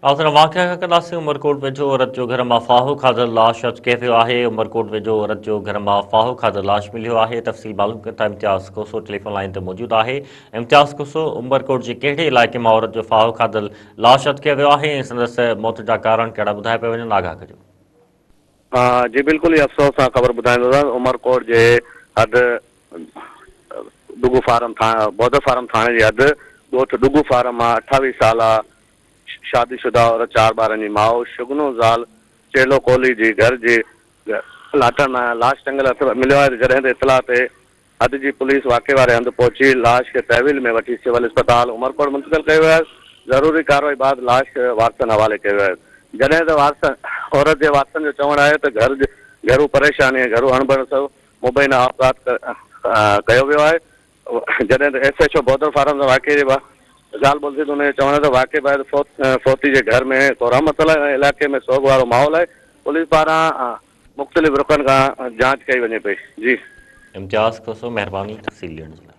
ناظرين واقعا کان ڪنداسين عمرڪوٽ ويجهو عورت جو گهر مان ڦاهو کاڌل لاش هٿ ڪيو ويو آهي عمرڪوٽ ويجهو عورت جو گهر مان ڦاهو کاڌل لاش مليو آهي تفصيل معلوم ڪن ٿا امتياز کوسو ٽيليفون لائين تي موجود آهي امتياز کوسو عمرڪوٽ جي ڪهڙي علائقي مان عورت جو ڦاهو کاڌل لاش هٿ ڪيو ويو آهي ۽ سندس موت جا ڪارڻ ڪهڙا ٻڌايا پيا وڃن آگاهه ڪجو. جي بلڪل ئي افسوس سان خبر ٻڌائيندو سان عمرڪوٽ جي حد ڊگو فارم ٿاڻي بودو فارم ٿاڻي جي حد ڳوٺ ڊگو فارم مان 28 سالا شادي شده عورت چار ٻارن جي ماء شگنو زال چيلو ڪولهي جي گهر جي لاٽڻ مان لاش ٽنگيل هٿ مليو آهي جڏهن ته اطلاع تي حد جي پوليس واقعي واري هنڌ پهچي لاش کي تحويل ۾ وٺي سول اسپتال عمرڪوٽ منتقل ڪيو ويو آهي ضروري ڪارروائي بعد لاش وارثن حوالي ڪيو ويو آهي جڏهن ته وارثن عورت جي وارثن جو چوڻ آهي ته گهر گهرو پريشاني ۽ گهرو اڻبڻ سبب مبينا آپگهات ڪيو ويو آهي جڏهن ته S H O Bodar farm سان واقعي جي ڳالهه ٻولهه ٿي ته ان جو چوڻ آهي ته واقعي بعد فوتي جي گهر ۾ ڪهرام متل آهي ۽ علائقي ۾ سوڳ وارو ماحول آهي، پوليس پاران مختلف رخن کان جاچ ڪئي وڃي پئي. جي. امتياز کوسو مهرباني تفصيل ڏيڻ جي لاء.